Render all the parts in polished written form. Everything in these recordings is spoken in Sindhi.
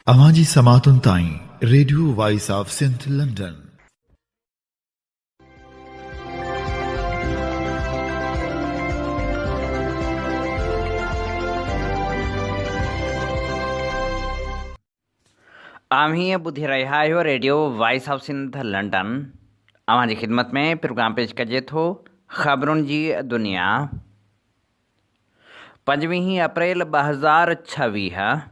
اوهان جي سماعتن تائين radio voice of Sindh London. اوهين ٻڌي رهيا آهيو radio voice of Sindh London. اوهان جي خدمت ۾ پروگرام پيش ڪجي ٿو خبرن جي دنيا. پنجويهين اپريل 2026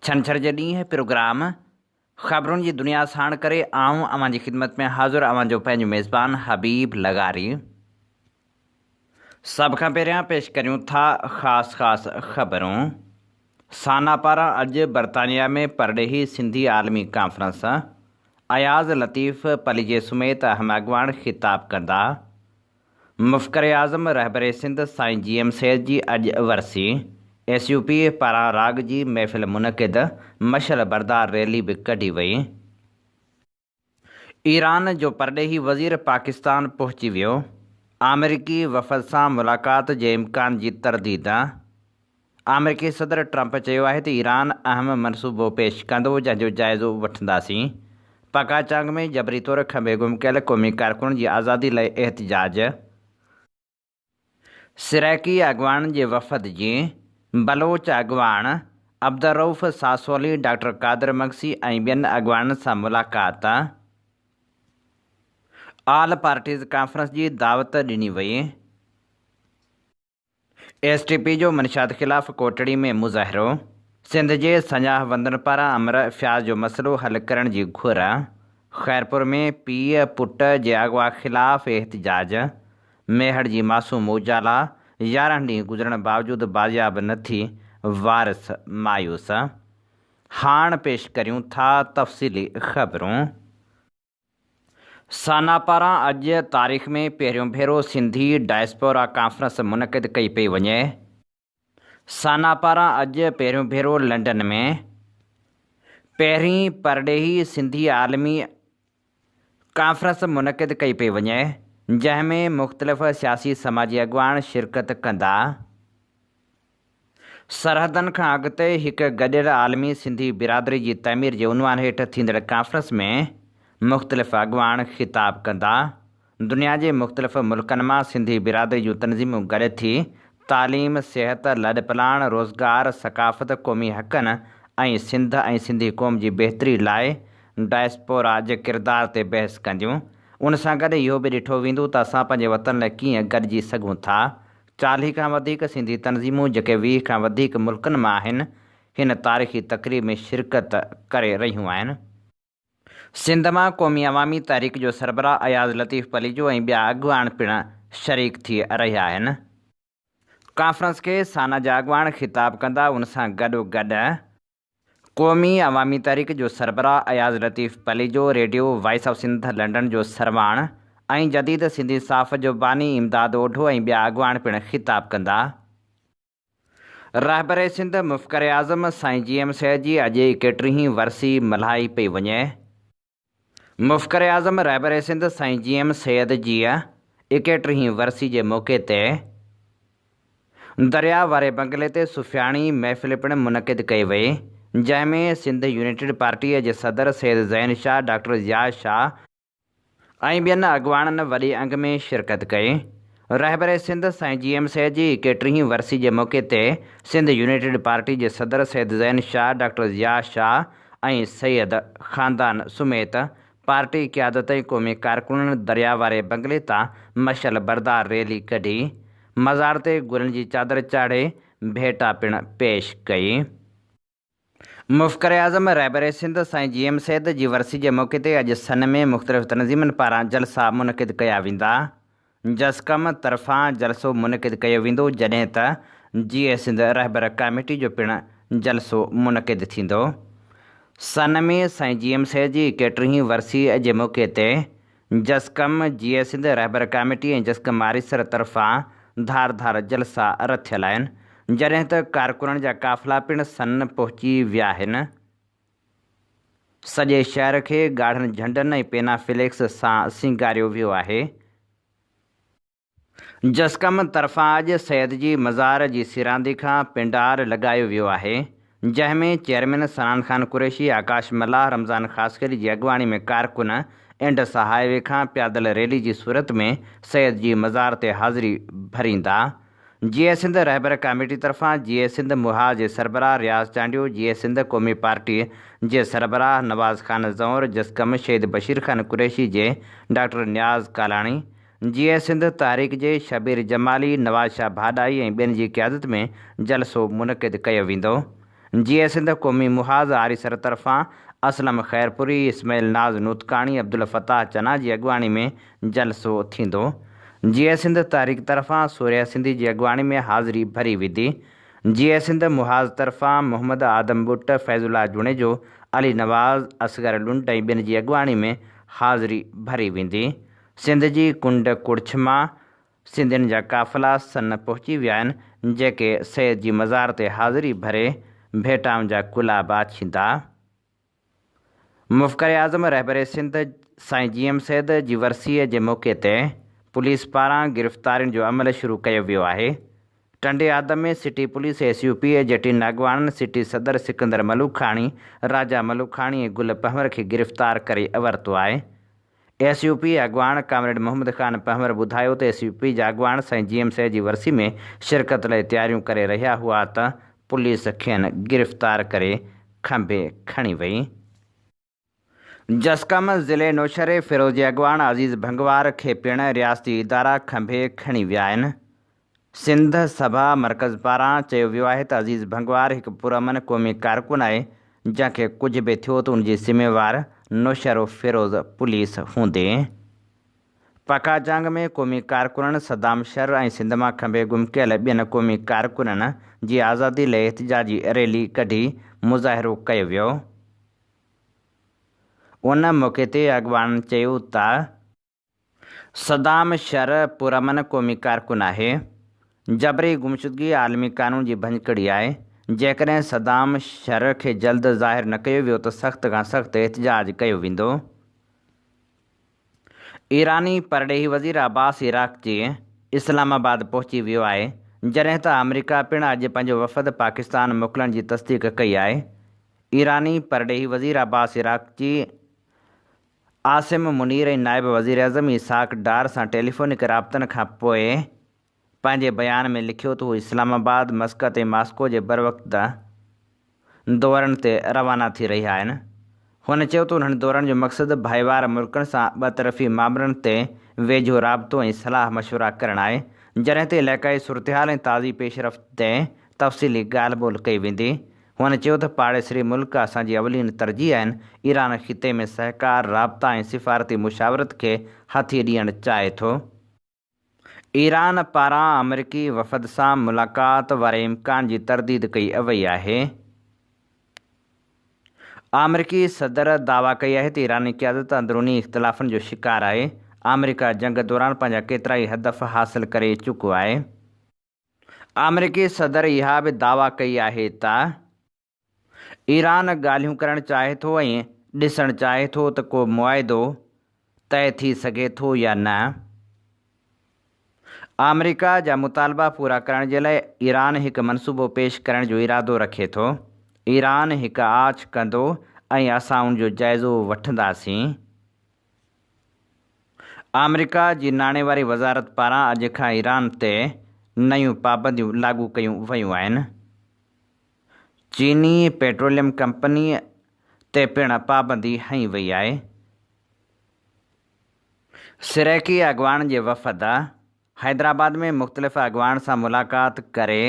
ڇنڇر جي ڏينهن پروگرام خبرن جي دنيا ساڻ ڪري آئون اوهان جي خدمت ۾ حاضر اوهان جو پنهنجو ميزبان حبيب لغاري. سڀ کان پهريان پيش ڪريون ٿا خاص خاص خبرون. سانا پاران اڄ برطانيا ۾ پرڏيهي سنڌي عالمي ڪانفرنس، اياز لطيف پليجي سميت اهم اڳواڻ خطاب ڪندا. مفڪر اعظم رهبر سنڌ سائين جي ايم سيد جي اڄ ورسي، ايس يو پي پاران راڳ جي محفل منعقد، مشعل بردار ريلي به ڪڍي وئي. ايران جو پرڏيهي وزير پاڪستان پهچي ويو، آمريڪي وفد سان ملاقات جي امڪان جي ترديد، آمريڪي صدر ٽرمپ چيو آهي ته ايران اهم منصوبو پيش ڪندو جنهن جو جائزو وٺنداسين، پڪاچانگ ۾ جبري طور کنڀي گم ڪيل قومي ڪارڪنن جي آزادي لاء احتجاج. سرائيڪي اڳواڻن جي وفد جي بلوچ اڳواڻ عبدالرئوف ساسولي، ڊاڪٽر قادر مگسي ۽ ٻين اڳواڻن سان ملاقات، آل پارٽيز ڪانفرنس جي دعوت ڏني وئي. ايس ٽي پي جو منشيات خلاف ڪوٽڙي ۾ مظاهرو، سنڌ جي سڃاهه وندن پاران امر فياض جو مسئلو حل ڪرڻ جي گهر، خيرپور ۾ پيء پٽ جي اغوا خلاف احتجاج، ميهڙ جي معصوم اجالا 11 ڏينهن گذرڻ باوجود بازياب نه ٿي، وارث مايوس. هاڻ پيش ڪريون ٿا تفصيلي خبرون. سانا پاران اڄ تاريخ ۾ پهريون ڀيرو سنڌي ڊائسپورا ڪانفرنس منعقد ڪئي پئي وڃي. سانا پاران اڄ پهريون ڀيرو لنڊن ۾ پهرين پرڏيهي سنڌي عالمي ڪانفرنس منعقد ڪئي پئي وڃي، جنهن ۾ مختلف سياسي سماجي اڳواڻ شرڪت ڪندا. سرحدن کان اڳتي هڪ گڏيل عالمي سنڌي برادري جي تعمير جي عنوان هيٺ ٿيندڙ ڪانفرنس ۾ مختلف اڳواڻ خطاب ڪندا. دنيا جي مختلف ملڪن مان سنڌي برادري جون تنظيمون گڏ ٿي تعليم، صحت، لڏپلاڻ، روزگار، ثقافت، قومي حقن ۽ سنڌ ۽ سنڌي قوم جي بهتري لاء ڊائسپورا جي ڪردار تي بحث ڪنديون. ان سان گڏ اهو به ڏٺو ويندو ته اسان پنهنجي وطن لاء ڪيئن گڏجي سگهون ٿا. 40 کان وڌيڪ سنڌي تنظيمون جيڪي 20 کان وڌيڪ ملڪن مان آهن، هن تاريخي تقريب ۾ شرڪت ڪري رهيون آهن. سنڌ مان قومي عوامي تحريڪ جو سربراهه اياز لطيف پليجو ۽ ٻيا اڳواڻ پڻ شريڪ ٿي رهيا آهن. ڪانفرنس کي سانا جا اڳواڻ خطاب ڪندا ان سان گڏوگڏ قومي عوامي تحريڪ جو سربراهه Ayaz Latif Palijo, radio voice of Sindh London جو سرواڻ ۽ جديد سنڌي صحافت جو باني امداد اوڍو ۽ ٻيا اڳواڻ پڻ خطاب ڪندا. رهبر سنڌ مفڪر اعظم سائين جي ايم سيد جي اڄ ايڪٽيهين ورسي ملهائي پئي وڃي. مفڪر اعظم رهبر سنڌ سائين جي ايم سيد جي ايڪٽيهين ورسي جي موقعي تي درياء واري بنگلي تي صوفياڻي محفل پڻ منعقد ڪئي وئي، جنهن ۾ سنڌ يونائيٽيڊ پارٽيء جي صدر سيد زين شاهه، ڊاڪٽر ضياء شاهه، ۽ ٻين اڳواڻن وڏي انگ ۾ شرڪت ڪئي. رهبر سنڌ سائين جي ايم سيد جي ايڪٽيهين ورسي جي موقعي تي سنڌ يونائيٽيڊ پارٽي جي صدر سيد زين شاهه، ڊاڪٽر ضياء شاهه ۽ سيد خاندان سميت پارٽي قيادت ۽ قومي ڪارڪنن درياء واري بنگلي تان مشعل بردار ريلي ڪڍي مزار تي گلن جي چادر چاڙهي ڀيٽا پڻ پيش ڪئي. مفڪر اعظم رهبر سنڌ سائين جي ايم سيد جي ورسي جي موقعي تي اڄ سن ۾ مختلف تنظيمن پاران جلسا منعقد ڪيا ويندا. جسقم طرفان جلسو منعقد ڪيو ويندو جڏهن ته جيئي سنڌ رهبر ڪاميٽي جو پڻ جلسو منعقد ٿيندو. سن ۾ سائين جي ايم سيد جي ايڪٽيهين ورسي جي موقعي تي جسقم، جيئي سنڌ رهبر ڪاميٽي ۽ جسقم آريسر طرفان ڌار ڌار جلسا رٿيل آهن، جڏهن ته ڪارڪنن جا قافلا پڻ سن پهچي ويا آهن. سڄي شهر کي ڳاڙهن جهنڊن ۽ پينا فليڪس سان سينگاريو ويو آهي. جسقم طرفان اڄ سيد جي مزار جي سيراندي کان پنڊار لڳايو ويو آهي، جنهن ۾ چيئرمين صنعان خان قريشي، آڪاش ملاح، رمضان خاصخيلي جي اڳواڻي ۾ ڪارڪن انڊس هاء وي کان پيادل ريلي جي صورت ۾ سيد جي مزار تي حاضري ڀريندا. جيئي سنڌ رهبر ڪاميٽي طرفان جيئي سنڌ محاذ جي سربراهه رياض چانڊيو، جيئي سنڌ قومي پارٽي جي سربراهه نواز خان زئور، جسقم شهيد بشير خان قريشي جي ڊاڪٽر نياز ڪالاڻي، جيئي سنڌ تحريڪ جي شبير جمالي، نواز شاهه ڀاڏائي ۽ ٻين جي قيادت ۾ جلسو منعقد ڪيو ويندو. جيئي سنڌ قومي محاذ آريسر طرفان اسلم خيرپوري، اسماعيل ناز نوتڪاڻي، عبدالفتاح چنا جي اڳواڻي ۾ جلسو ٿيندو. جيئي سنڌ تحريڪ طرفان سورهيه سنڌي جي اڳواڻي ۾ حاضري ڀري ويندي. جيئي سنڌ محاذ طرفان محمد آدم ٻٽ، فيض الله جوڻيجو، علي نواز، اصغر لنڊ ۽ ٻين جي اڳواڻي ۾ حاضري ڀري ويندي. سنڌ جي ڪنڊ ڪڙڇ مان سنڌين جا قافلا سن پهچي ويا آهن، جيڪي سيد جي مزار تي حاضري ڀري ڀيٽائن جا ڪلاب آڇيندا. مفڪر اعظم رهبر سنڌ سائين جي ايم سيد جي ورسيء جي موقعي تي پوليس پاران گرفتارين جو عمل شروع ڪيو ويو آهي. Tando Adam ۾ city police S U P جي ٽن اڳواڻن سٽي صدر سڪندر ملوکاڻي، راجا ملوکاڻي ۽ گل پنهور کي گرفتار ڪري ورتو آهي. ايس يو پي اڳواڻ ڪامريڊ محمد خان پنهور ٻڌايو ته ايس يو پي جا اڳواڻ سائين جي ايم سيد جي ورسي ۾ شرڪت لاء تياريون ڪري رهيا هئا ته پوليس کين گرفتار ڪري کنڀي کڻي وئي. جسقم ضلعي نوشهري فيروز جي اڳواڻ عزيز ڀنگوار کي پڻ رياستي ادارا کنڀي کڻي ويا آهن. سنڌ سڀا مرڪز پاران چيو ويو آهي ته عزيز ڀنگوار هڪ پرامن قومي ڪارڪن آهي جنهن کي ڪجهه به ٿيو ته ان جي ذميوار نوشهروفيروز پوليس هوندي. پڪاجانگ ۾ قومي ڪارڪنن صدام شر ۽ سنڌ مان کنڀي گم ڪيل ٻين قومي ڪارڪنن جي آزادي لئه احتجاجي ريلي ڪڍي مظاهرو ڪيو ويو. ان موقعي تي اڳواڻن چيو ته. صدام شر پرامن قومي ڪارڪن آهي. جبري گمشدگي عالمي قانون جي ڀڃڪڙي آهي. جيڪڏهن صدام شر کي جلد ظاهر نه ڪيو ويو ته سخت کان سخت احتجاج ڪيو ويندو. ايراني پرڏيهي وزير عباس عراقچي اسلام آباد پهچي ويو آهي، جڏهن ته آمريڪا پڻ اڄ پنهنجو وفد پاڪستان موڪلڻ جي تصديق ڪئي آهي. ايراني پرڏيهي وزير عباس عراقچي عاصم منير ۽ نائب وزيراعظم اسحاق ڊار سان ٽيليفونڪ رابطن کان پوء پنهنجي بيان ۾ لکيو ته هو اسلام آباد، مسقط ۽ ماسڪو جي بروقت دورن تي روانا ٿي رهيا آهن. هن چيو ته انهن دورن جو مقصد ڀائيوار ملڪن سان ٻطرفي مامرن تي ويجهو رابطو ۽ صلاح مشورا ڪرڻ آهي، جڏهن ته علائقائي صورتحال ۽ تازي پيش رفت تي تفصيلي ڳالهه ٻولهه ڪئي ويندي. هن چيو ته پاڙيسري ملڪ اسان جي اولين ترجيح آهن، ايران خطي ۾ سهڪار، رابطا ۽ سفارتي مشاورت کي هٿي ڏيڻ چاهي ٿو. ايران پاران آمريڪي وفد سان ملاقات واري امڪان جي ترديد ڪئي وئي آهي. آمريڪي صدر دعويٰ ڪئي آهي ته ايراني قيادت اندروني اختلافن جو شڪار آهي، آمريڪا جنگ دوران پنهنجا ڪيترائي هدف حاصل ڪري چڪو آهي. آمريڪي صدر اها به دعويٰ ڪئي آهي ته ايران ڳالهيون ڪرڻ چاهي ٿو ۽ ڏسڻ چاهي ٿو ته ڪو معاهدو طئي ٿي سگهي ٿو يا نه. آمريڪا جا مطالبا پورا ڪرڻ جي لاء ايران هڪ منصوبو پيش ڪرڻ جو ارادو رکي ٿو. ايران هڪ آڇ ڪندو ۽ اسان ان جو جائزو وٺنداسين. آمريڪا جي ناڻي واري وزارت پاران اڄ کان ايران تي نيون پابنديون لاڳو ڪيون ويون آهن. چيني پيٽروليم ڪمپني تي پڻ پابندي هنئي وئي آهي. سرائيڪي اڳواڻن جي وفد حيدرآباد ۾ مختلف اڳواڻن سان ملاقات ڪري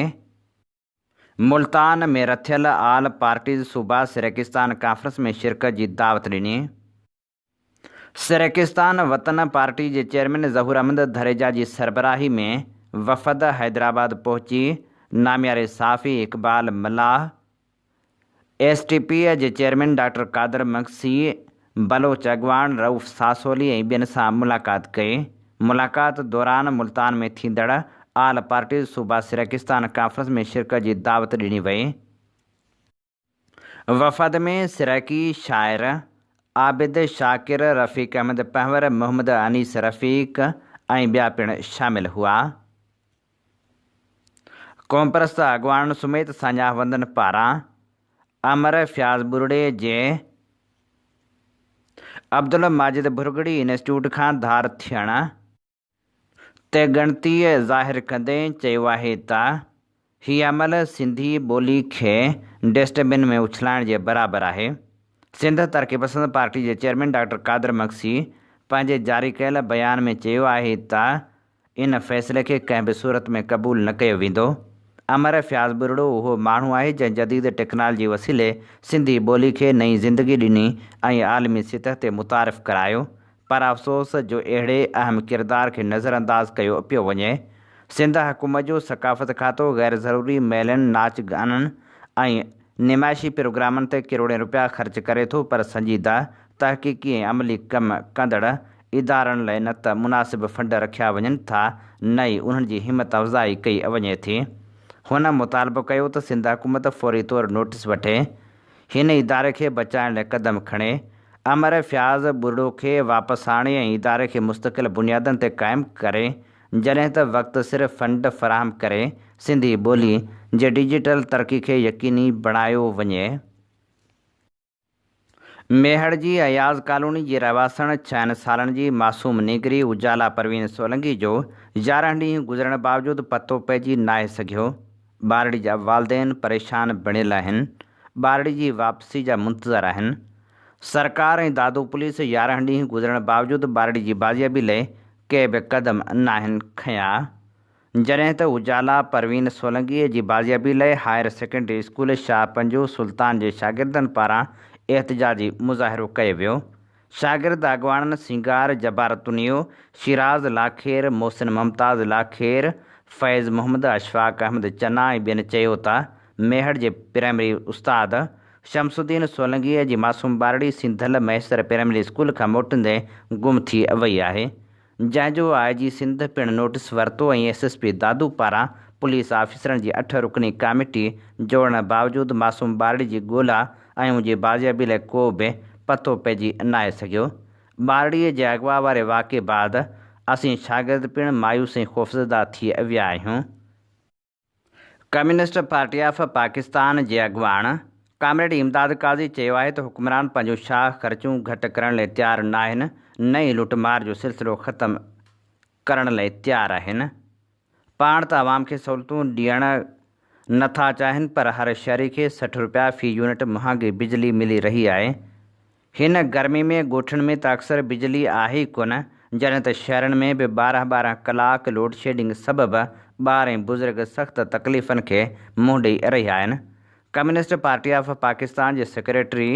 ملتان ۾ رٿيل آل پارٽيز صوبا سرائيڪستان ڪانفرنس ۾ شرڪت جي دعوت ڏني. سرائيڪستان وطن پارٽي جي چيئرمين ظهور احمد ڌريجا جي سربراهي ۾ وفد حيدرآباد پهچي نامياري صحافي اقبال ملاح، ايس ٽي پي جي چيئرمين ڊاڪٽر قادر مگسي، بلوچ اڳواڻ رئوف ساسولي ۽ ٻين سان ملاقات ڪئي. ملاقات دوران ملتان ۾ ٿيندڙ آل پارٽيز صوبا سرائيڪستان ڪانفرنس ۾ شرڪت جي دعوت ڏني وئي. وفد ۾ سرائيڪي شاعر عابد شاڪر، رفيق احمد پنهور، محمد انيس رفيق ۽ ٻيا پڻ شامل هئا. قومپرست اڳواڻن سميت ساڃاهه وندن پاران امر فياض ٻرڙي جي عبدالماجد ڀرڳڙي انسٽيٽيوٽ کان ڌار ٿيڻ تي ڳڻتي ظاهر ڪندي چيو آهي ته هي عمل سنڌي ٻولي کي ڊسٽ بن ۾ اڇلائڻ جي برابر آهي. سنڌ ترقي پسند پارٽي جي چيئرمين ڊاڪٽر قادر مگسي پنهنجي جاري ڪيل بيان ۾ چيو آهي ته ان فيصلي کي ڪنهن به صورت ۾ قبول نه ڪيو ويندو. امر فياض ٻرڙو اهو ماڻهو آهي جنهن جديد ٽيڪنالجي وسيلي سنڌي ٻولي کي نئين زندگي ڏني ۽ عالمي سطح تي متعارف ڪرايو پر افسوس جو اهڙي اهم ڪردار کي نظرانداز ڪيو پيو وڃي. سنڌ حڪومت جو ثقافت کاتو غير ضروري ميلن، ناچ گانن ۽ نمائشي پروگرامن تي ڪروڙين روپيا خرچ ڪري ٿو پر سنجيده، تحقيقي ۽ عملي ڪم ڪندڙ ادارن لئه نه ته مناسب فنڊ رکيا وڃن ٿا نه ئي انهن جي همت افزائي ڪئي وڃي ٿي. هن مطالبو ڪيو ته سنڌ حڪومت فوري طور نوٽيس وٺي هن اداري کي بچائڻ لاء قدم کڻي، امر فياض ٻرڙو کي واپس آڻي ۽ اداري کي مستقل بنيادن تي قائم ڪري، جڏهن ته وقت سر فنڊ فراهم ڪري سنڌي ٻولي جي ڊجيٽل ترقي کي يقيني بڻايو وڃي. ميهڙ جي اياز ڪالوني جي رهواسڻ ڇهن سالن جي معصوم نينگري اجالا پروين سولنگي جو 11 ڏينهن گذرڻ باوجود پتو پئجي ناهي سگهيو. ٻارڙي جا والدين پريشان بڻيل آهن، ٻارڙي جي واپسي جا منتظر آهن. سرڪار ۽ دادو پوليس 11 ڏينهن گذرڻ باوجود ٻارڙي جي بازيابي لئه ڪي به قدم ناهن کنيا. جڏهن ته اجالا پروين سولنگي جي بازيابي لئه higher secondary school Shah Panjo Sultan جي شاگردن پاران احتجاجي مظاهرو ڪيو ويو. شاگرد اڳواڻن سينگار جبار تنيو، شيراز لاکير، محسن ممتاز لاکير، فيض محمد، اشفاق احمد چنا ۽ ٻين چيو ته ميهڙ جي پرائمري استاد شمس الدين سولنگيء جي معصوم ٻارڙي سنڌل مهيسر پرائمري اسڪول کان موٽندي گم ٿي وئي آهي جنهن جو آء جي سنڌ پڻ نوٽيس ورتو ۽ ايس ايس پي دادو پاران پوليس آفيسرن جي اٺ رڪني ڪاميٽي جوڙڻ باوجود معصوم ٻارڙي جي ڳولا ۽ ان جي بازيابي لاء ڪو به پتو پئجي ناهي سگهيو. ٻارڙي جي اغوا واري واقعي بعد اسين شاگرد پڻ مايوس ۽ خوفزده ٿي ويا آهيون. ڪميونسٽ پارٽي آف پاڪستان جي اڳواڻ ڪامريڊ امداد قاضي چيو آهي ته حڪمران پنهنجون شاهه خرچون گهٽ ڪرڻ لئه تيار ناهن نه ئي لٽ مار جو سلسلو ختم ڪرڻ لئه تيار آهن. پاڻ ته عوام کي سهولتون ڏيڻ نه ٿا چاهين پر هر شهري کي 60 رپيا في يونٽ مهانگي بجلي ملي رهي آهي. هن گرمي ۾ ڳوٺن ۾ ته اڪثر بجلي آهي ئي ڪونه، جڏهن ته شهرن ۾ به ٻارهن ٻارهن ڪلاڪ لوڊشيڊنگ سبب ٻار ۽ بزرگ سخت تڪليفن کي منهن ڏئي رهيا آهن. ڪميونسٽ پارٽي آف پاڪستان جي سيڪريٽري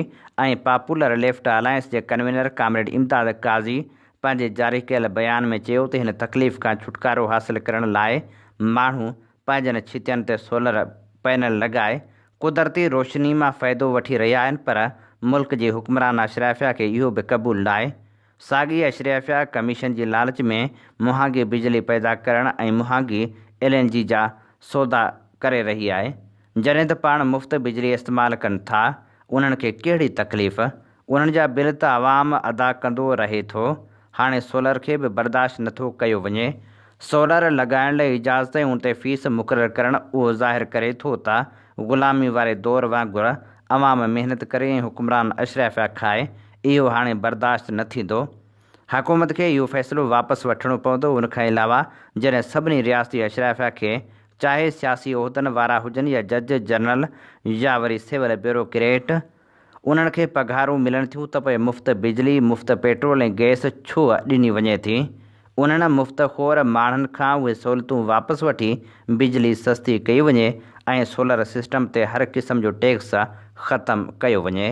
۽ پاپولر ليفٽ الائنس جي ڪنوينر ڪامريڊ امداد قاضي پنهنجي جاري ڪيل بيان ۾ چيو ته هن تڪليف کان ڇوٽڪارو حاصل ڪرڻ لاء ماڻهو پنهنجن ڇتين تي سولر پينل لڳائي قدرتي روشني مان فائدو وٺي رهيا آهن پر ملڪ جي حڪمران اشرافيا کي اهو به قبول ناهي. ساڳي اشرافيا ڪميشن جي لالچ ۾ مهانگي بجلي پيدا ڪرڻ ۽ مهانگي ايل اين جي جا سودا ڪري رهي آهي. جڏهن ته پاڻ مفت بجلي استعمال ڪن ٿا انهن کي ڪهڙي تڪليف؟ انهن جا بل ته عوام ادا ڪندو رهي ٿو، هاڻي سولر کي به برداشت نٿو ڪيو وڃي. سولر لڳائڻ لاء اجازت ۽ ان تي فيس مقرر ڪرڻ اهو ظاهر ڪري ٿو ته غلامي واري دور وانگر عوام محنت ڪري ۽ حڪمران اشرافيا کائي، اهو هاڻي برداشت نه ٿيندو. حڪومت کي اهو فيصلو واپس وٺڻو پوندو. ان کان علاوه جڏهن سڀني رياستي اشرافيا کي چاهي سياسي عهدن وارا هجن يا جج، جنرل يا وري سول بيوروڪريٽ، انهن کي پگهارون ملن ٿيون ته پوء مفت بجلي، مفت پيٽرول ۽ گئس ڇو ڏني وڃي ٿي؟ انهن مفت خور ماڻهن کان اهي سهولتون واپس وٺي بجلي سستي ڪئي وڃي ۽ سولر سسٽم تي هر قسم جو ٽيڪس ختم ڪيو وڃي.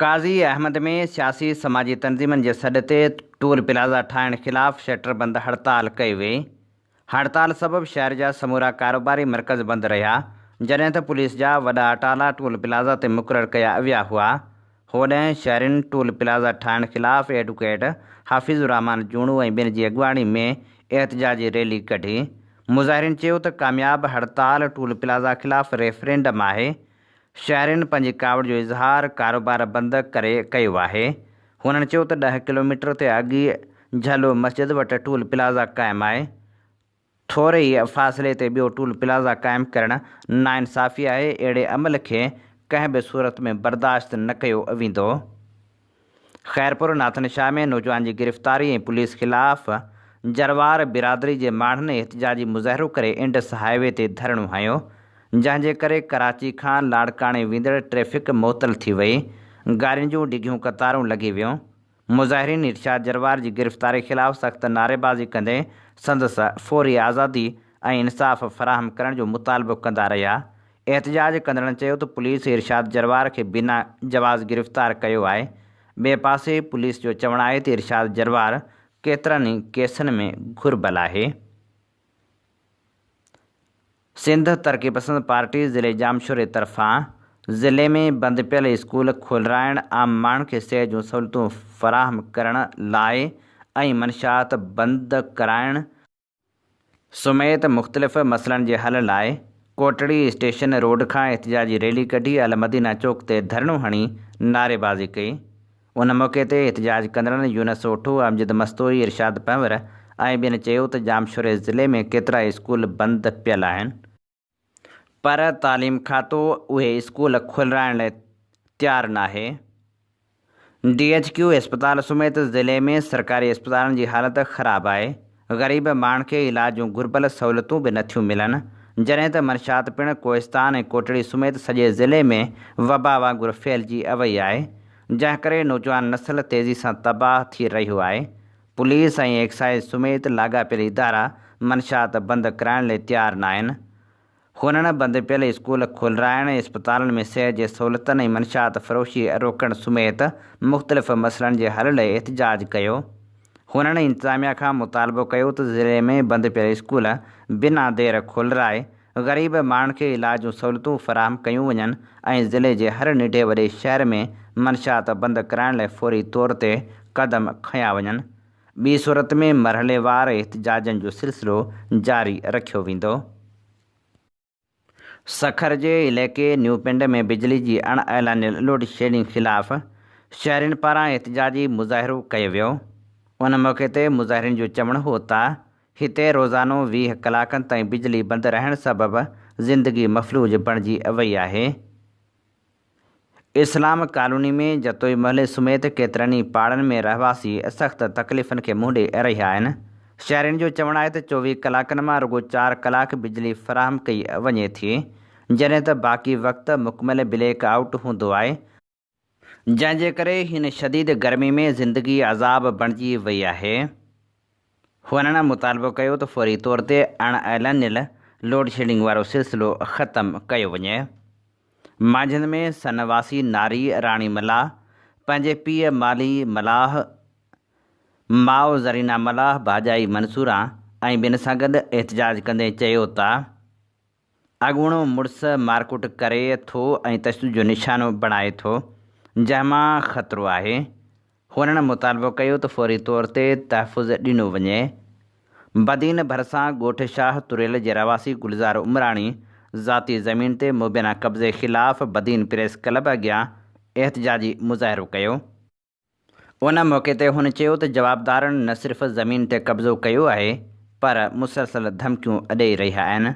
قاضي احمد ۾ سياسي سماجي تنظيمن جي سڏ تي ٽول پلازا ٺاهڻ خلاف شٽر بند هڙتال ڪئي وئي. هڙتال سبب شهر جا سمورا ڪاروباري مرڪز بند رهيا، جڏهن ته پوليس جا وڏا اٽالا ٽول پلازا تي مقرر ڪيا ويا هئا. هوڏانهن شهرين ٽول پلازا ٺاهڻ خلاف ايڊوڪيٽ حفيظ الرحمان جوڻو ۽ ٻين جي اڳواڻي ۾ احتجاجي ريلي ڪڍي. مظاهرين چيو ته ڪامياب هڙتال ٽول پلازا خلاف ريفرينڊم آهي، شهرين پنهنجي ڪاوڙ جو اظهار ڪاروبار بند ڪري ڪيو آهي. هنن چيو ته ڏهه ڪلوميٽر تي اڳي جهلو مسجد وٽ ٽول پلازا قائم آهي. ٿوري ئي فاصلي تي ٻيو ٽول پلازا قائم ڪرڻ ناانصافي آهي، اهڙي عمل کي ڪنهن به صورت ۾ برداشت نه ڪيو ويندو. خيرپور ناٿن شاهه ۾ نوجوان جي گرفتاري ۽ پوليس خلاف جروار برادري جي ماڻهن احتجاجي مظاهرو ڪري انڊس هاء وي تي ڌرڻو هنيو، جنهن جي ڪري ڪراچي کان لاڙڪاڻي ويندڙ ٽريفڪ معطل ٿي وئي، گاڏين جون ڊگهيون قطارون لڳي ويون. مظاهرين ارشاد جروار جي گرفتاري خلاف سخت نعريبازي ڪندي سندس فوري آزادي ۽ انصاف فراهم ڪرڻ جو مطالبو ڪندا رهيا. احتجاج ڪندڙن چيو ته پوليس ارشاد جروار کي بنا جواز گرفتار ڪيو آهي. ٻئي پاسي پوليس جو چوڻ آهي ته ارشاد جروار ڪيترن ئي ڪيسن ۾ گهربل آهي. سنڌ ترقي پسند پارٽي ضلعي ڄامشوري طرفان ضلعي ۾ بند پيل اسڪول کولرائڻ، عام ماڻهن کي صحت جون سهولتون فراهم ڪرڻ لاء ۽ منشيات بند ڪرائڻ سميت مختلف مسئلن جي حل لاء ڪوٽڙي اسٽيشن روڊ کان احتجاجي ريلي ڪڍي المدينه چوڪ تي ڌرڻو هڻي نعريبازي ڪئي. ان موقعي تي احتجاج ڪندڙن يونس اوٺو، امجد مستوئي، ارشاد پنهور ۽ ٻين چيو ته ڄامشوري ضلعي ۾ ڪيترائي اسڪول بند پيل آهن، پر تعليم کاتو اهي اسڪول کولرائڻ لاء تيار ناهي، ڊي ايڇ ڪيو اسپتال سميت ضلعي ۾ سرڪاري اسپتالن جي حالت خراب آهي، غريب ماڻهن کي علاج جون گهربل سهولتون به نٿيون ملن، جڏهن ته منشيات پڻ ڪوهستان ۽ ڪوٽڙي سميت سڄي ضلعي ۾ وبا وانگر ڦهلجي وئي آهي، جنهن ڪري نوجوان نسل تيزي سان تباهه ٿي رهيو آهي، پوليس ۽ ايڪسائيز سميت لاڳاپيل ادارا منشيات بند ڪرائڻ لئي تيار ناهن. هنن بند پيل اسڪول کولرائڻ، اسپتالن ۾ صحت جي سهولتن ۽ منشيات فروشي روڪڻ سميت مختلف مسئلن جي حل لئي احتجاج ڪيو. هنن انتظاميا کان مطالبو ڪيو ته ضلعي ۾ بند پيل اسڪول بنا دير کولرائي غريب ماڻهن کي علاج جون سهولتون فراهم ڪيون وڃن ۽ ضلعي جي هر ننڍي وڏي شهر ۾ منشيات بند ڪرائڻ لئي فوري طور تي قدم کنيا وڃن. ٻي صورت ۾ مرحليوار احتجاجن جو سلسلو جاري رکيو ويندو. سکر جي علائقي نيو پنڊ ۾ بجلي جي اڻ اعلانيل لوڊشيڊنگ خلاف شهرين پاران احتجاجي مظاهرو ڪيو ويو. ان موقعي تي مظاهرين جو چوڻ هو ته هتي روزانو 20 ڪلاڪن تائين بجلي بند رهڻ سبب زندگي مفلوج بڻجي وئي آهي. اسلام ڪالوني ۾ جتوئي محلي سميت ڪيترن ئي پاڙن ۾ رهواسي سخت تڪليفن کي منهن ڏئي رهيا آهن. شهرين جو چوڻ آهي ته 24 ڪلاڪن مان رڳو چار ڪلاڪ بجلي فراهم ڪئي وڃي ٿي، جڏهن ته باقي وقت مڪمل بليڪ آئوٽ هوندو آهي، جنهن جي ڪري هن شديد گرمي ۾ زندگي عذاب بڻجي وئي آهي. هنن مطالبو ڪيو ته فوري طور تي اڻ اعلانيل لوڊشيڊنگ وارو سلسلو ختم ڪيو وڃي. مانجهند ۾ سن واسي ناري راڻي ملاح پنهنجي پيء مالهي ملاح، ماء زرينا ملاح، ڀاڄائي منصوران ۽ ٻين سان گڏ احتجاج ڪندي چيو ته اڳوڻو مڙس مارڪٽ ڪري ٿو ۽ تشدد جو نشانو بڻائي ٿو، جنهن مان خطرو آهي. هنن مطالبو ڪيو ته فوري طور تي تحفظ ڏنو وڃي. بدين ڀرسان ڳوٺ شاهه تريل جي رهواسي گلزار عمراڻي ذاتي زمين تي مبينا قبضي خلاف بدين پريس ڪلب اڳيان احتجاجي مظاهرو ڪيو. ان موقعي تي هن چيو ته جوابدارن نه صرف زمين تي قبضو ڪيو آهي پر مسلسل ڌمڪيون ڏئي رهيا آهن.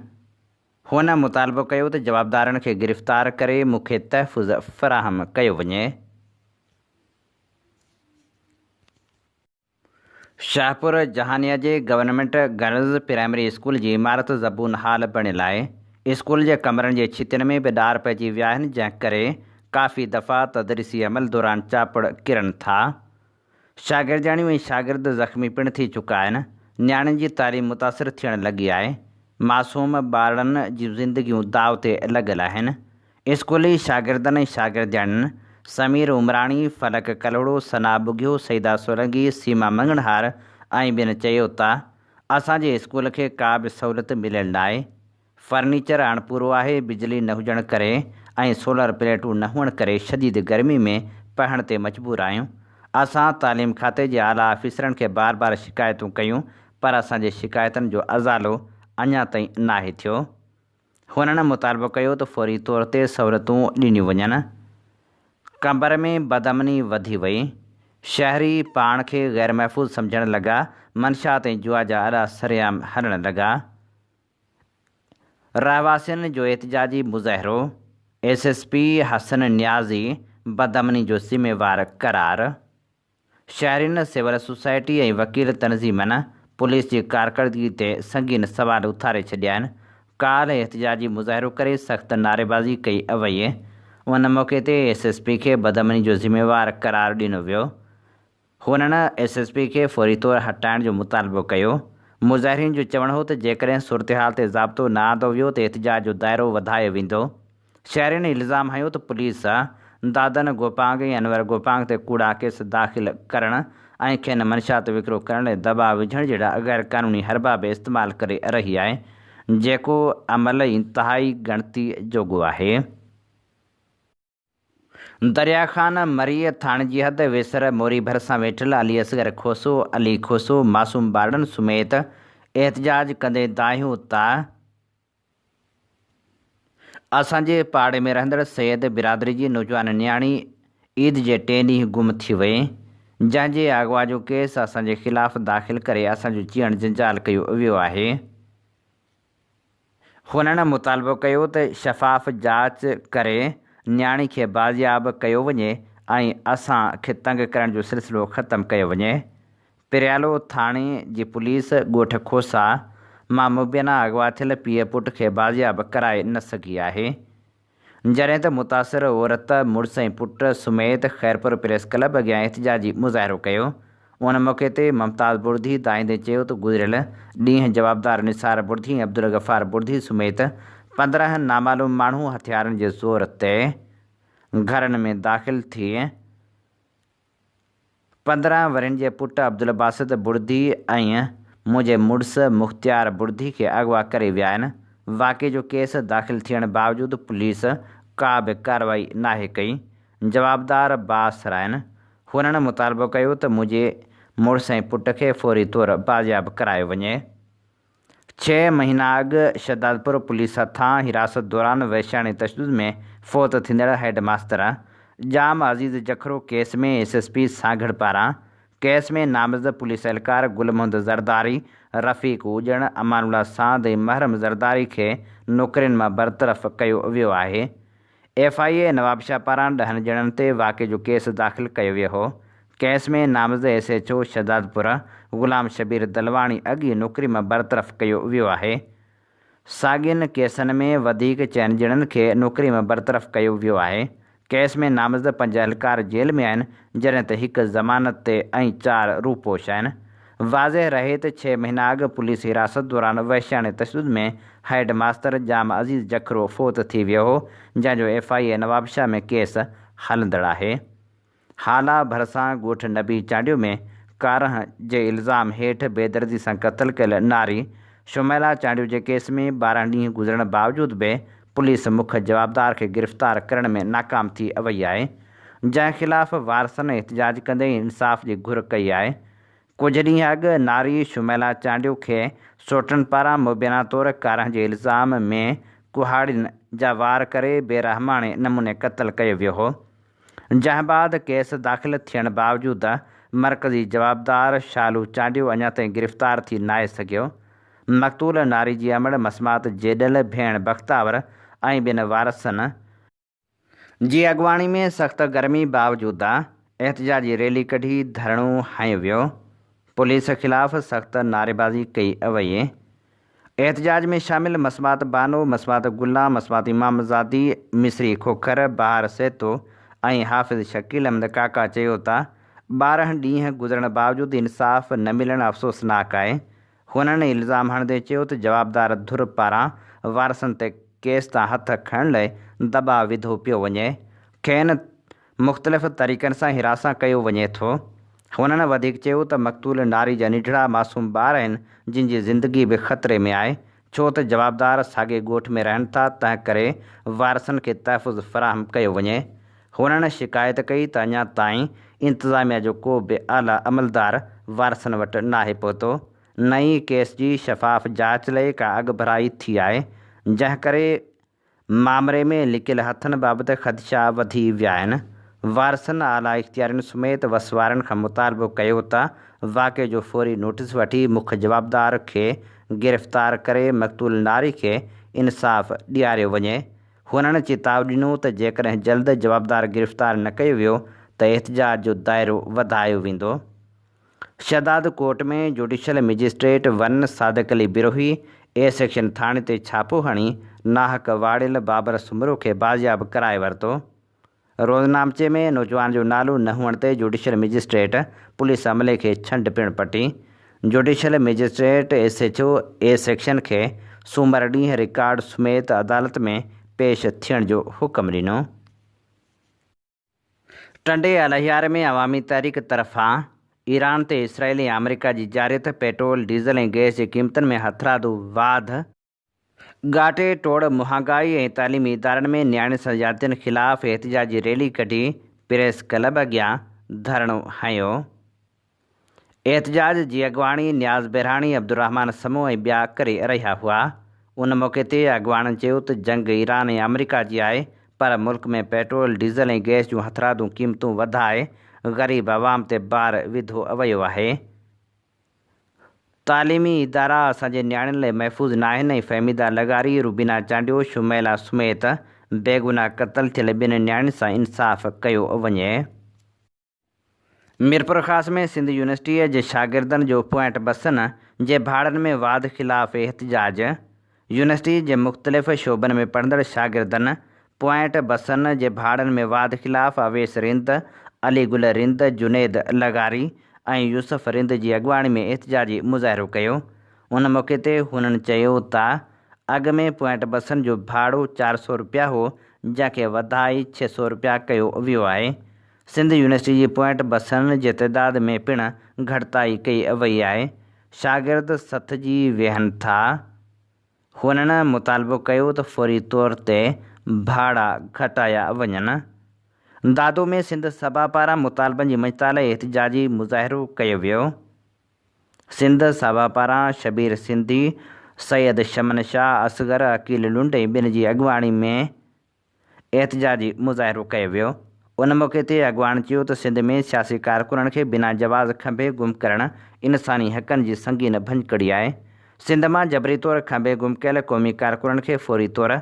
هن مطالبو ڪيو ته جوابدارن کي گرفتار ڪري مون کي تحفظ فراهم ڪيو وڃي. شاهپور جهانيا جي گورنمينٽ گرلز پرائمري اسڪول جي عمارت زبون حال بڻيل آهي. اسڪول جي ڪمرن جي ڇتين ۾ به ڏار پئجي ويا آهن جنهن ڪري ڪافي دفعا تدريسي عمل دوران چاپڙ ڪرن ٿا. شاگردياڻيون ۽ شاگرد زخمي پڻ ٿي چڪا آهن. نياڻين جي تعليم متاثر ٿيڻ لڳي آهي. معصوم ٻارڙن جون زندگيون داء تي لڳل آهن. اسڪولي شاگردن ۽ شاگردياڻين سمير عمراڻي، فلڪ ڪلهوڙو، ثنا ٻگهيو، سعيده سولنگي، سيما مڱڻهار ۽ ٻين چيو ته اسان جي اسڪول کي ڪا به سهولت مليل ناهي، فرنيچر اڻپورو آهي، بجلي نه هجڻ ڪري ۽ سولر پليٽون نه هئڻ ڪري شديد گرمي ۾ پڙهڻ تي مجبور آهيون، اسان تعليم کاتي جي اعليٰ آفيسرن کي بار بار شڪايتون ڪيون پر اسان جي شڪايتن جو ازالو اڃا تائين ناهي ٿيو. هنن مطالبو ڪيو ته فوري طور تي سهولتون ڏنيون وڃن. قمبر ۾ بدامني وڌي وئي، شهري پاڻ کي غير محفوظ سمجهڻ لڳا، منشيات ۽ جوا جا اڏا سرعام هلڻ لڳا. رهواسين جو احتجاجي مظاهرو، S S P Hassan Niazi بدامني جو ذميوار قرار. شهرين، سول سوسائٽي ۽ وڪيل تنظيمن پوليس جي ڪارڪردگي تي سنگين سوال اٿاري ڇڏيا آهن. ڪالهه احتجاجي مظاهرو ڪري سخت نعريبازي ڪئي وئي. ان موقعي تي ايس ايس پي کي بدامني جو ذميوار قرار ڏنو ويو. هنن ايس ايس پي کي فوري طور هٽائڻ جو مطالبو ڪيو. مظاهرين جو چوڻ هو ته جيڪڏهن صورتحال تي ضابطو نه آندو ويو ته احتجاج جو دائرو وڌايو ويندو. شهرين الزام هنيو ته پوليس دادن گوپانگ ۽ انور گوپانگ تي ڪوڙا ڪيس داخل ڪرڻ ۽ کين منشيات وڪرو ڪرڻ لاء دٻاء وجهڻ جهڙا غير قانوني حربا به استعمال ڪري رهي آهي، جيڪو عمل انتهائي ڳڻتي جوڳو آهي. دريا خان مريء ٿاڻي جي حد ويسر موري ڀرسان ويٺل علي اصغر کوسو، علي کوسو، معصوم ٻارڙن سميت احتجاج ڪندي دانهيو ته اسان جي پاڙي ۾ رهندڙ سيد برادري جي نوجوان نياڻي عيد جي ٽئين ڏينهن گم ٿي وئي، جنهن جي اغوا جو ڪيس اسان جي خلاف داخل ڪري اسان جو جيئڻ جنجال ڪيو ويو آهي. هنن مطالبو ڪيو ته شفاف جاچ ڪري نياڻي کي بازياب ڪيو وڃي ۽ اسان کي تنگ ڪرڻ جو سلسلو ختم ڪيو وڃي. پريالو ٿاڻي جي پوليس ڳوٺ کوسا مان مبينا اغوا ٿيل پيء پٽ کي بازياب ڪرائي نه سگهي آهي. جڏهن ته متاثر عورت مڙس ۽ پٽ سميت خيرپور پريس ڪلب اڳيان احتجاجي مظاهرو ڪيو. ان موقعي تي ممتاز بڙڌي دانهيندي چيو ته گذريل ڏينهن جوابدار نثار بڙڌي ۽ عبدالغفار بڙڌي سميت 15 نامعلوم ماڻهو هٿيارن جي زور تي گهرن ۾ داخل ٿي 15 ورهين جي پٽ عبدالباسط بڙدي ۽ منهنجي مڙس مختيار بڙدي کي اغوا ڪري ويا آهن، واقعي جو ڪيس داخل ٿيڻ باوجود پوليس ڪا به ڪارروائي ناهي ڪئي، جوابدار بااثر آهن. هنن مطالبو ڪيو ته منهنجي مڙس ۽ پٽ کي فوري طور بازياب ڪرايو وڃي. ڇهه مهينا اڳ شهدادپور پوليس هٿان حراست دوران وحشياڻي تشدد ۾ فوت ٿيندڙ head master Jam Aziz Jakhro case ۾ S S P Sanghar پاران ڪيس ۾ نامزد پوليس اهلڪار گل محمد زرداري، رفيق اڄڻ، امان الله ساند ۽ محرم زرداري کي نوڪرين مان برطرف ڪيو ويو آهي. ايف I اي نوابشاهه پاران ڏهن ڄڻن تي واقعي جو ڪيس داخل ڪيو ويو هو. ڪيس ۾ نامزد S H O Shahdadpur Ghulam Shabbir Dalwani اڳ ئي نوڪري مان برطرف ڪيو ويو آهي. ساڳين ڪيسن ۾ وڌيڪ چئن ڄڻن کي نوڪري مان برطرف ڪيو ويو آهي. ڪيس ۾ نامزد پنج اهلڪار جيل ۾ آهن، جڏهن ته هڪ ضمانت تي ۽ چار روپوش آهن. واضح رهي ته ڇهه مهينا اڳ پوليس حراست دوران وحشياڻي تشدد ۾ هيڊ ماستر ڄام عزيز جکرو فوت ٿي ويو هو، جنهن جو F I A Nawabshah ۾ case هلندڙ آهي. هالا ڀرسان ڳوٺ نبي چانڊيو ۾ ڪارنهن جي الزام هيٺ بيدردي سان قتل ڪيل ناري شميلا چانڊيو جي ڪيس ۾ 12 ڏينهن گذرڻ باوجود به پوليس مک جوابدار کي گرفتار ڪرڻ ۾ ناڪام ٿي وئي آهي، جنهن خلاف وارثن احتجاج ڪندي انصاف جي گهر ڪئي آهي. ڪجهه ڏينهن اڳ ناري شميلا چانڊيو کي سوٽن پاران مبينا طور ڪارنهن جي الزام ۾ ڪهاڙين جا وار ڪري بي رحماڻي نموني قتل ڪيو ويو هو، جنهن بعد ڪيس داخل ٿيڻ باوجود مرڪزي جوابدار شالو چانڊيو اڃا تائين گرفتار ٿي ناهي سگهيو. مقتول ناري جي امڙ مسمات جيڏل ڀيڻ بختاور ۽ ٻين وارثن جي اڳواڻي ۾ سخت گرمي باوجود احتجاجي ريلي ڪڍي ڌرڻو هنيو ويو، پوليس خلاف سخت نعريبازي ڪئي وئي. احتجاج ۾ شامل مسمات بانو، مسمات گلان، مسمات امام زادي، مصري کوکر، بهار سهتو ۽ حافظ شڪيل احمد ڪاڪا چيو ته 12 ڏينهن گذرڻ باوجود انصاف نه ملڻ افسوسناڪ آهي، هنن الزام هڻندي چيو ته جوابدار ڌر پاران وارثن تي ڪيس تان هٿ کڻڻ لاء دٻاء وڌو پيو وڃي، کين مختلف طريقن سان هراسان ڪيو وڃي ٿو. هنن وڌيڪ چيو ته مقتول ناري جا ننڍڙا معصوم ٻار آهن جن جي زندگي به خطري ۾ آهي، ڇو ته جوابدار ساڳئي ڳوٺ ۾ رهن ٿا تنهن ڪري وارثن کي تحفظ فراهم ڪيو وڃي. هنن شڪايت ڪئي ته اڃا تائين انتظاميا جو ڪو به اعليٰ عملدار وارثن وٽ ناهي پهتو، نه ئي ڪيس جي شفاف جاچ لئي ڪا اڳڀرائي ٿي آهي، جنهن ڪري مامري ۾ لڪيل هٿن بابت خدشا وڌي ويا آهن. وارثن اعليٰ اختيارين سميت وس وارن کان مطالبو ڪيو ته واقعي جو فوري نوٽيس وٺي مک جوابدار کي گرفتار ڪري مقتول ناري کي انصاف ڏياريو وڃي. هنن چتاء ڏنو ته جيڪڏهن جلد جوابدار گرفتار نه ڪيو ويو ته احتجاج جو دائرو وڌايو ويندو. Shahdad Kot ۾ judicial magistrate one Sadiq Ali Brohi A section ٿاڻي تي ڇاپو هڻي ناحق واڙيل بابر سومرو کي بازياب ڪرائي ورتو. روزنامچي ۾ نوجوان جو نالو نه هئڻ تي جوڊيشل مئجسٽريٽ پوليس عملي کي ڇنڊ پڻ پٽي. Judicial magistrate S H O A section کي سومر ڏينهن رڪارڊ سميت عدالت ۾ پيش ٿيڻ جو حڪم ڏنو. ٽنڊي الهيار ۾ عوامي تحريڪ طرفان ايران تي اسرائيل ۽ آمريڪا جي جارحيت، پيٽرول، ڊيزل ۽ گئس جي قيمتن ۾ هٿرادو واڌ، ڳاٽي ٽوڙ مهانگائي ۽ تعليمي ادارن ۾ نياڻين سان زيادتين خلاف احتجاجي ريلي ڪڍي پريس ڪلب اڳيان ڌرڻو هنيو. احتجاج جي اڳواڻي نياز بهراڻي، عبدالرحمان سمون ۽ ٻيا ڪري رهيا هئا. ان موقعي تي اڳواڻن چيو ته جنگ ايران ۽ آمريڪا جي آهي پر ملڪ ۾ پيٽرول، ڊيزل ۽ گئس جون هٿرادو قيمتون وڌائي غريب عوام تي بار وڌو ويو آهي. تعليمي ادارا اسان جي نياڻين لاء محفوظ ناهن ۽ فهميده لغاري، روبينا چانڊيو، شميلا سميت بيگناهه قتل ٿيل ٻين نياڻين سان انصاف ڪيو وڃي. ميرپورخاص ۾ سنڌ يونيورسٽيء جي شاگردن جو پوائنٽ بسن جي ڀاڙن ۾ واڌ خلاف احتجاج، يونيورسٽي جي مختلف شعبن ۾ پڙهندڙ شاگردن پوائنٽ بسن جي ڀاڙن ۾ واڌ خلاف اويس رند، علي گل رند، جنيد لغاري ۽ يوسف رند جي اڳواڻي ۾ احتجاجي مظاهرو ڪيو. ان موقعي تي هنن چيو ته اڳ ۾ پوائنٽ بسن جو ڀاڙو 400 رپيا هو جنهن کي وڌائي 600 رپيا ڪيو ويو آهي. سنڌ يونيورسٽي جي پوائنٽ بسن جي تعداد ۾ پڻ گهٽتائي ڪئي وئي آهي، شاگرد سٿجي ويهن ٿا. هنن مطالبو ڪيو ته فوري طور تي ڀاڙا گهٽايا وڃن. دادو ۾ سنڌ سڀا پاران مطالبن جي مڃتا لاء احتجاجي مظاهرو ڪيو ويو. سنڌ سڀا پاران شبير سنڌي، سيد شمن شاهه، اصغر عقيل لنڊ ۽ ٻين جي اڳواڻي ۾ احتجاجي مظاهرو ڪيو ويو. ان موقعي تي اڳواڻن چيو ته سنڌ ۾ سياسي ڪارڪنن کي بنا جواز کنڀي گم ڪرڻ انساني حقن جي سنگين ڀڃڪڙي آهي. سنڌ مان جبري طور کنڀي گم ڪيل قومي ڪارڪنن کي فوري طور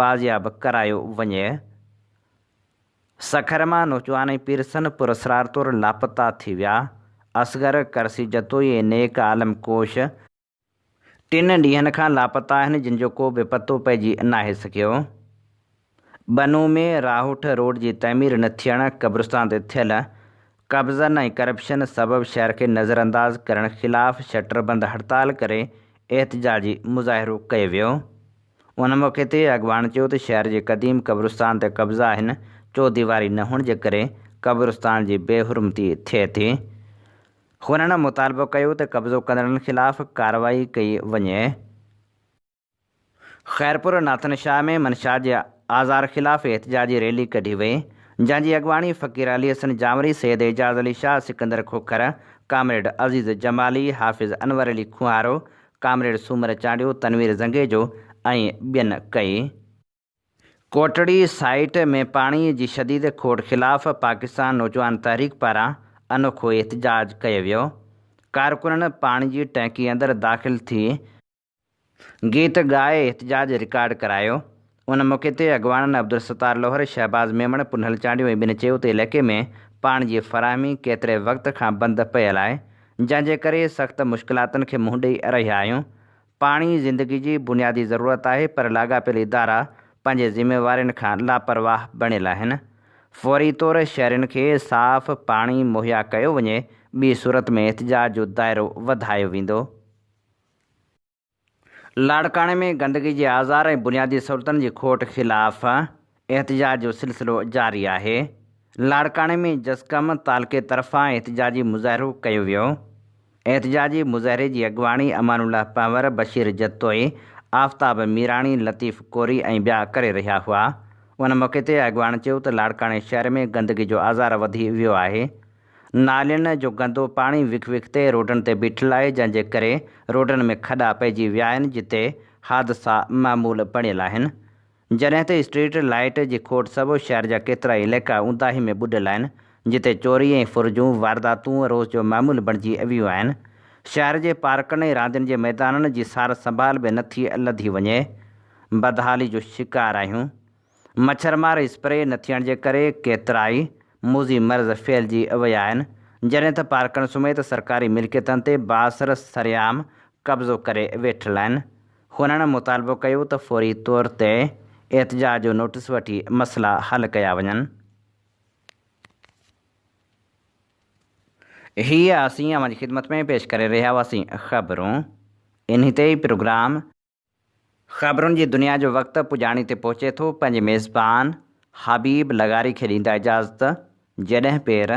بازياب ڪرايو وڃي. سکر مان نوجوان ۽ پيرسن پراسرار طور لاپتا ٿي ويا. اصغر ڪرسي جتوئي ۽ نيڪ عالم ڪوش ٽن ڏينهن کان لاپتا آهن جن جو ڪو به پتو پئجي ناهي سگهيو. ٻنو ۾ راهوٺ روڊ جي تعمير نه ٿيڻ، قبرستان تي ٿيل قبضن ۽ ڪرپشن سبب شهر کي نظرانداز ڪرڻ خلاف شٽر بند هڙتال ڪري احتجاجي مظاهرو ڪيو ويو. ان موقعي تي اڳواڻن چيو ته شهر جي قديم قبرستان تي قبضا آهن، چوديواري نه هئڻ جي ڪري قبرستان جي بي حرمتي ٿئي ٿي. هنن مطالبو ڪيو ته قبضو ڪندڙن خلاف ڪارروائي ڪئي وڃي. خيرپور ناٿن شاهه ۾ منشيات جي آزار خلاف احتجاجي ريلي ڪڍي وئي، جنهن جي اڳواڻي فقير علي حسن جانوري، سيد اعجاز علي شاهه، سڪندر کوکر، ڪامريڊ عزيز جمالي، حافظ انور علي کوهارو، ڪامريڊ سومر چانڊيو، تنوير زنگيجو ۽ ٻين ڪئي. ڪوٽڙي سائيٽ ۾ پاڻي جي شديد کوٽ خلاف پاڪستان نوجوان تحريڪ پاران انوکو احتجاج ڪيو ويو، ڪارڪنن پاڻي جي ٽينڪي اندر داخل ٿي گيت ڳائي احتجاج رڪارڊ ڪرايو، ان موقعي تي اڳواڻن عبدالستار لوهر، شهباز ميمڻ، پنهل چانڊيو ۽ ٻين چيو ته علائقي ۾ پاڻي جي فراهمي ڪيتري وقت کان بند پيل آهي، جنهن جي ڪري سخت مشڪلاتن کي منهن ڏئي رهيا آهيون، پاڻي زندگي جي بنيادي ضرورت آهي پر لاڳاپيل ادارا پنهنجي ذميوارين کان لاپرواهه بڻيل آهن. فوري طور شهرين کي صاف پاڻي مهيا ڪيو وڃي ٻي صورت ۾ احتجاج جو دائرو وڌايو ويندو. لاڙڪاڻي ۾ گندگي جي آزار ۽ بنيادي سهولتن جي کوٽ خلاف احتجاج جو سلسلو جاري آهي. لاڙڪاڻي ۾ جسقم تعلقي طرفان احتجاجي مظاهرو ڪيو ويو. احتجاجي مظاهري جي اڳواڻي امان الله پنهور، بشير جتوئي، آفتاب ميراڻي، لطيف ڪوري ۽ ٻيا ڪري رهيا هئا. ان موقعي تي اڳواڻن چيو ته لاڙڪاڻي شهر ۾ گندگي جو آزار وڌي ويو آهي. نالين جو گندو پاڻي وک وک تي روڊن تي بيٺل آهي جنهن جي ڪري روڊن ۾ کڏا پئجي ويا آهن جتي حادثا معمول بڻيل آهن. جڏهن ته اسٽريٽ لائيٽ جي کوٽ سبب شهر جا ڪيترائي علائقا اونداهي ۾ ٻڏل آهن، جتي چوري ۽ ڦر جون وارداتون روز جو معمول بڻجي ويون آهن. شهر جي پارڪن ۽ راندين جي ميدانن جي سار سنڀال به نه ٿي لڌي وڃي. بدحالي جو شڪار آهيون. مڇر مار اسپري نه ٿيڻ جي ڪري ڪيترائي موذي مرض ڦهلجي ويا آهن، جڏهن ته پارڪن سميت سرڪاري ملڪيتن تي بااثر سرعام قبضو ڪري ويٺل آهن. هنن مطالبو ڪيو ته فوري طور تي احتجاج جو نوٽيس وٺي مسئلا حل ڪيا وڃن. هي اسين اوهان جي خدمت ۾ پيش ڪري رهيا هئاسين خبرون انهي تي ئي پروگرام خبرن جي دنيا جو وقت پڄاڻي تي پهچي ٿو پنهنجي ميزبان حبيب لغاري کي ڏيندا اجازت جڏهن پير.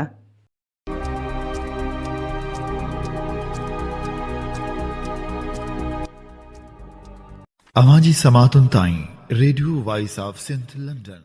اوهان جي سماعتن تائين radio voice of Sindh London.